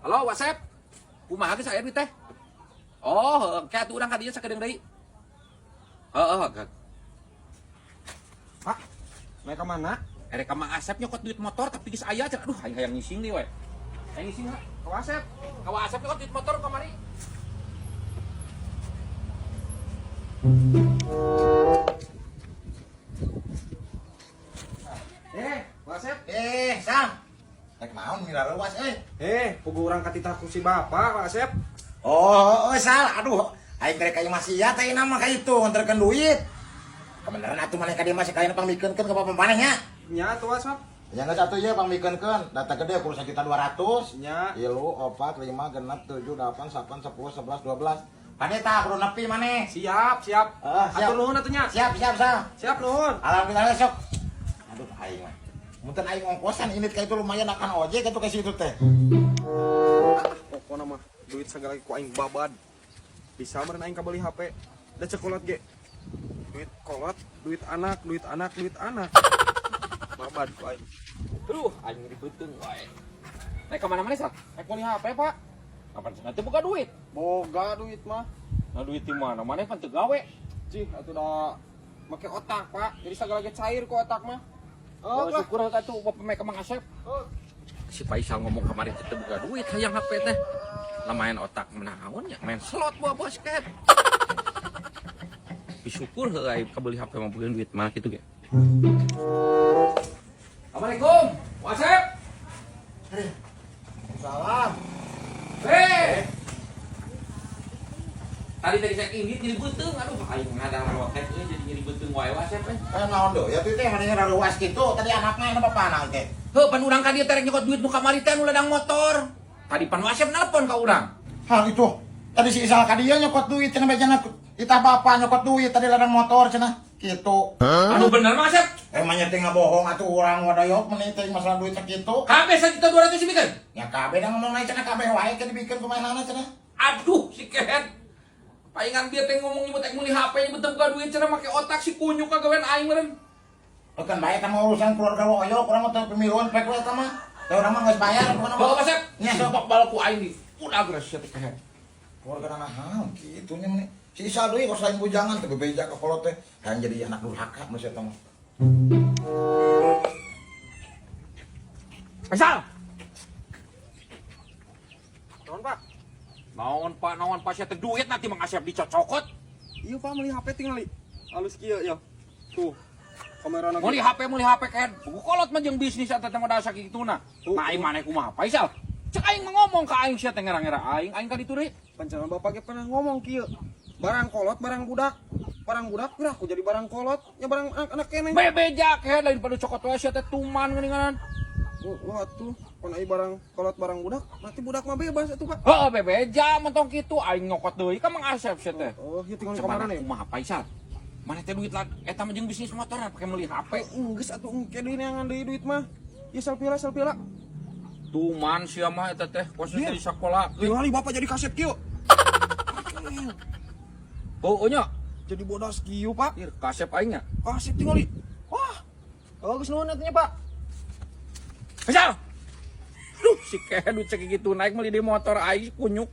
Halo, WhatsApp. Kumaha geus aya duit teh? Oh, kayak atuh urang ka dieu sakedeung deui. Heeh, heeh. Pak, naik ke mana? Erek ka Mang Asep nyokot duit motor tapi geus aya cenah. Aduh, aing hayang ngising deui we. Hayang ngising ha. Ka Asep. Ka Asep nyokot duit motor kamari. Pak Asep. Eh, Sam. Rek naon mira leuwas euy. Pugu urang katitah ku si bapak, Pak Asep. Oh, oh, Sal, aduh. Aing rek ka imah sia teh nama ka itu nganterkeun duit. Kebeneran atuh maneh ka dieu mah sakalian pangmikeunkeun ka bapak maneh nya. Nya tuh Asep. Nya geus atuh ieu pangmikeunkeun, data gede kudu 1.200.000. Nya. 3, 4, 5, 6, 7, 8, 9, 10, 11, 12. Paneta kudu nepi maneh. Siap, siap. Ah, siap. Atur nuhun atuh nya. Siap, siap, Sal. Siap nuhun. Alhamdulillah sok. Aduh, aing mah. Munten aing ongkosan ini ka itu lumayan akan ojek atuh ka situ teh. Pokona mah duit segala ku aing babad. Bisa meureun aing kabeli HP. Da cekolot ge. Duit kolot, duit anak, duit anak, duit anak. Babad ku aing. Aduh, aing ribeuteung wae. Naik ka mana-mana, Sal? Rek meuli HP, Pak. Kapan cenah teu boga duit? Boga duit mah. Nah duit di mana? Maneh pan teu gawe. Cih, atuh da make otak, Pak. Jadi segala ge cair ku otak mah. Oh, Oh, lah. syukur atuh bapak mek ka Mang Asep. Oh. Si Faisal ngomong kemarin teu boga duit hayang HP teh. Lah main otak menaon nya, main slot bawa basket. Syukur heuh aing kabeli HP mah boga duit mana kitu ge. Assalamualaikum. Wasep. Salam. Hei. Tadi tadi saya indit nyeri beuteung, aduh aing ngadang rotek euy jadi nyeri beuteung wae Wasep euy. Eh naon deui ya teh maneh raruas kitu tadi anakna eta bapana teh. Heuh pan urang ka dieu teh rek nyokot duit nu kamari teh nu ladang motor. Tadi pan Wasep nelpon ka urang. Hal itu tadi si Isal ka dieu nyokot duit cenah bejana itah bapa nyokot duit tadi ladang motor cenah kitu. Anu bener mah Asep. Emangnya teh ngabohong atuh urang wadayok meuni teh masalah duit sakitu. Kabeh 1.200.000 dibikeun. Ya kabeh da ngomong naik cenah kabeh wae ke dibikeun kumaha cenah. Aduh si kehed. Paingan dia teh ngomong nyebut ek meuli HP nyebut teu boga duit cenah make otak si kunyuk kagawean aing meureun. Bukan bae eta mah urusan keluarga woyo urang mah teu pemiluan pek we eta mah. Teh urang mah geus bayar pokona mah. Bawa Asep. Nya sok bal ku aing di. Udah geus sia teh kehed. Keluarga naon kitu nya meuni. Si Isal deui kos lain bujangan teh bebeja ka kolot teh. Hayang jadi anak durhaka mun sia mah. Faisal. Naon, Pak? Naon Pak, naon Pak sia teh duit nanti Mang Asep dicocokot. Iya, Pak, meuli HP tingali. Halus kieu ya. Tuh. Kamerana Meuli HP kehed. Buku kolot mah jeung bisnis eta teh modal sakituna. Nah aing maneh kumaha Faisal? Cek aing mah ngomong ka aing sia teh ngera-ngera aing, aing ka ditu deui. Pancangan bapak ge pernah ngomong kieu. Barang kolot, barang budak. Barang budak geura aku jadi barang kolot, ya barang anak-anak keneh. Bebeja kehed lain pada cokot wae sia teh tuman geuningan. Oh, wah tuh, pan ai barang kolot barang budak, nanti budak mah bebas atuh, Pak. Heeh, bebeja mentong kitu aing nyokot deui ka Mang Asep sia teh. Oh, ieu tinggal Coba kamarana ya. kumaha Faisal? Mana teh duit lah eta mah jeung bisnis motor pake meuli HP. Geus atuh engke deui neangan deui duit mah. Ieu selfie lah, selfie lah. Tuman sia mah eta teh kos Iya. di sakola. Tingali bapak jadi kaset kieu. Oh, nya. Jadi bodas kieu, Pak. Ieu kasep aing nya. Kasep tingali. Wah. Oh, geus nuhun atuh nya, Pak. Faisal. Duh, si kehed duit sakitu naik meuli di motor aing kunyuk.